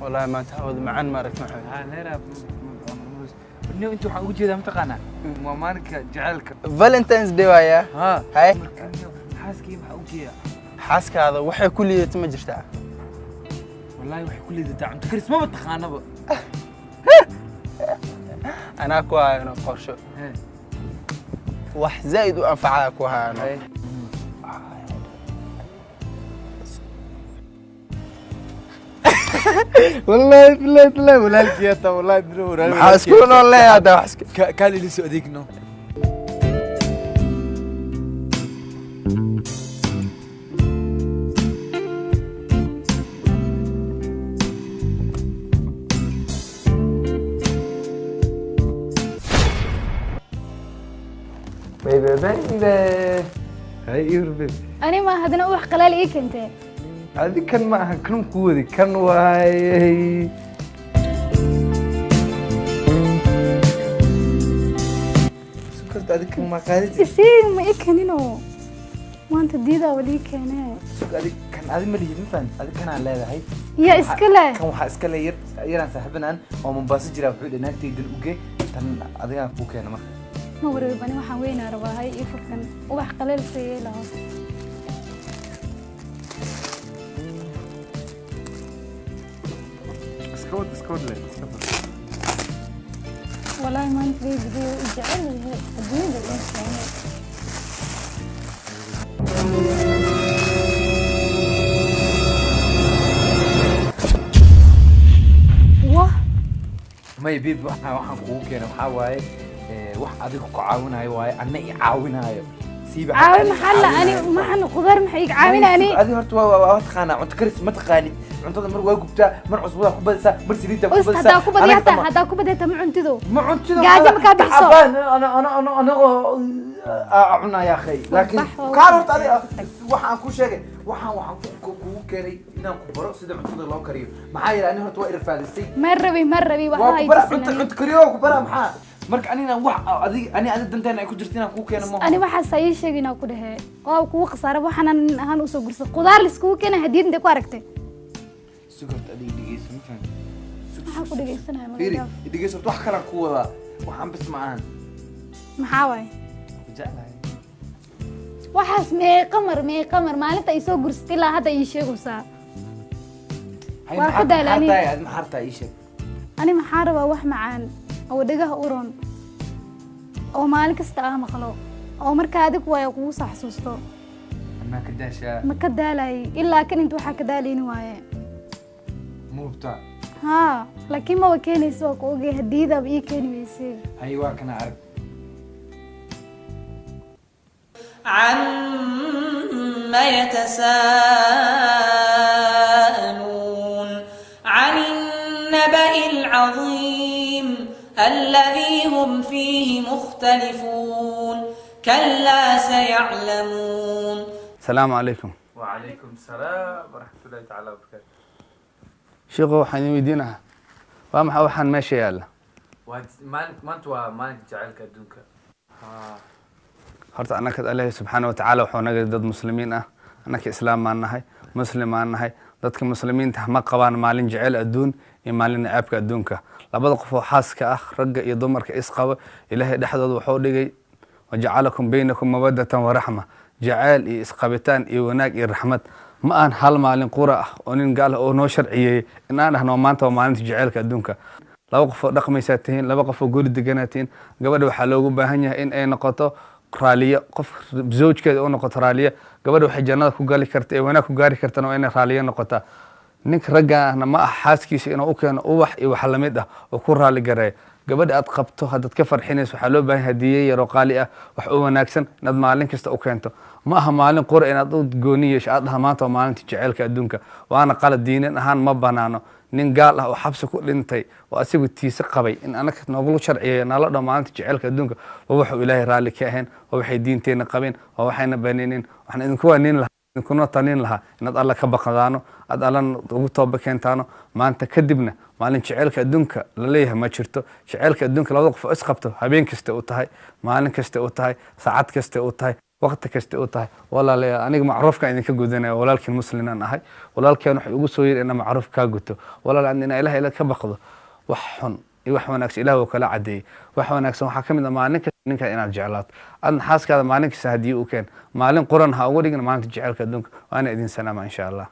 Wallaahi maanta hawada macaan ma aragti, Maxamed. Haa, leera niyo, inta waxaan ugu jeedaa mataqaanaa waa maalinka jaceylka. Valentine's Day waaya. Haa. Hay. Marka niyo, xaaskii maxaa u geeyaa? Xaaskaada waxay ku liidato ma jirtaa? Wallaahi waxay ku liidataa cunto karis, maba taqaanaba. Anaa ku hayano qorsho. Hee. Wax zaa'id u anfacaa ku hayano. Hay. Wallaahi billahi billahi walaalkii hataa wallaahi biro walaal. Maxaa isku nool leeyahay hadda wax iska kaal ila soo adeegno. Baby baby. Hay ir baby. Ani ma haddana ubax qalaal ii keentee? Adi kan ma aha, kan ku wadi kan waayay. Sukarta adi kan ma qaadid. Isii ma ii keenino maanta, diidaa wali ii keenee. Suk adi kan adi ma lihid, ma fahamtid? Adi kanaan leedahay. Yaa iska leh? Kan waxaa iska le yar yaraan saaxiibanaan oo Mombaaso jira, wuxuu dhi naagtaydan uge tan adigaan kuu keena marka. Ma wareeb, ani waxaan weynaa rabaa hay ii furkan ubax qalaal siiyey laho. Iska wad, iska wad le, iska fur. Walaahi maanta baby u jecel yahay adduunyada ii keenay. Wah. May baby, waxaan kugu keenay waxaa waaye wax adiga ku caawinayo waaye, anna i caawinayo siiba. Caawi maxaa la ani maxaan qudaar maxay iga caawinaani? Adi horta waa taqaanaa cunto karis, ma taqaanid cuntada mar waa gubtaa, mar cusbadaa ku badisaa, mar saliiddaa ku Ust badisaa. Haddaa ku badiya hataa, haddaa ku badiya ma cuntido. Ma cuntido. Gaajo ma kaa bixiso? Tacbaan ana ana ana anagoo cunaya akhay, laakiin Bax, waa kaan horta adiga waxaan ku sheegay waxaan kugu keenay inaan ku baro sida cuntada loo kariyo, maxaa yeelay ani horta waa irfaadisay. Ma rabi, ma rabi. Waa waxba ku bara cunto haytusin. Cunto kariyo waa ku bara maxaa marka ani inaan wax adiga ani danteena ay ku jirto inaan kuu keeno ma. Ani waxaas ii sheeg inaa ku dhahee waa kugu khasaare, waxaanan nin ahaan usoo gursay qudaar laiskugu keenay hadiyad intay ku aragtay. Sug horta adiga dhegeyso, ma fahamtid? Sug, Maxaa sug, ku sug. dhegeysanaya? Fiiri, Magacaab. Dhegeyso horta, wax kalaan ku wadaa, waxaan bis ma ahan. Maxaa waaye? Ku jeclahay. Waxaas meeqa mar, meeqa mar maalinta ay soo gursatay ilaa hadda ii sheegaysaa? Hay, Waa ka maxaa daalani. tahay adi? Maxaa rabtaa ii sheeg. Ani maxaa rabaa? Wax macaan oo dhagaha u ron oo maalin kasta ah maqlo oo markaa adig waayo kugu soo xasuusto. Amaa ka daashaa? Ma ka daalayay ilaa kan inta waxaa ka daalayni waaye. Ma hubtaa? Haa, laakiin maba keenaysa, waa ku ogay hadiyadaaba ii keeni weysay. Hay, waa kana, arag. عم يتساءلون عن النبأ العظيم الذي هم فيه مختلفون كلا سيعلمون. Asalaamu calaykum. وعليكم السلام ورحمة الله تعالى وبركاته. Sheekhu, waxaan idin weydiinahaa waa maxay waxaan meesha yaalla? Waa maalin maanta, waa maalinka jacaylka adduunka. Haa. Horta annaka Ilaahi subxaana wa tacaala wuxuu naga dad muslimiin ah, annaka islaam baan nahay, muslim baan nahay. Dadka muslimiinta ma qabaan maalin jecel adduun iyo maalin nacaabka adduunka. Labada qof oo xaaska ah, ragga iyo dumarka isqaba, Ilaahay dhexdooda wuxuu dhigay wajacalakum baynakum mawadatan waraxma, jacayl iyo isqabitaan iyo wanaag iyo raxmad. Ma aan hal maalin qura ah oo nin gaal ah oo noo sharciyeeyey in aan dhahno maanta waa maalinta jaceylka adduunka. Laba qof oo dhaqmaysaa tihiin, laba qof oo guri deganaa tihiin. Gabadha waxaa loogu baahan yahay in ay noqoto raaliyo, qof zawjkeeda u noqoto raaliyo. Gabadha waxay jannada ku gali karta ee wanaag ku gaari kartana waa inay raaliyo noqotaa. Ninka ragga ahna ma ah xaaskiisa inuu u keeno ubax iyo wax lamid ah oo ku raali gareeyo. Gabadha aad qabto haddaad ka farxinayso, waxaa loo baahan yahay hadiye yaroo qaali ah, wax u wanaagsan inaad maalin kasta u keento. Ma aha maalin qura inaad u gooni yeesho aad dhaha maanta waa maalinta jaceylka adduunka. Waana qalad, diinan ahaan ma banaano. Nin gaal ah oo xabsi ku dhintay oo asigu tiise qabay in anaka nooglu sharciyeeyo nala dhaho maalinta jaceylka adduunka, waa wuxuu Ilaahay raalli ka ahayn, waa waxay diinteena qabeen, waa waxayna baneeneen. Waxaan idinku waanin lahaa, idinkuna talin lahaa inaad Alla ka baqdaano, aad Allana ugu tooba keentaano. Maanta kadibna maalin jaceylka adduunka la leeyahay ma jirto. Jaceylka adduunka labada qof oo isqabto habeen kasta u tahay, maalin kasta u tahay, saacad kasta u tahay. Waqti kasta u tahay, walaalayaal, aniga macruufkaan idinka gudanaya. Walaalkiin muslimaan ahay. Walaalkeen wuxuu igu soo yiri inaa macruuf kaa guto. Walaal, adna inaa Ilaah ila ka baqdo. Wax xun iyo wax wanaagsan Ilaah wuu kala cadeeyey. Wax wanaagsan waxaa ka mid ah maalin kasta ninkaa inaad jeclaato. Adna xaaskaada maalin kasta hadiye u keen. Maalin quran ha uga dhigin maalinta jaceylka adduunka. Waana idin salaama, insha Allah.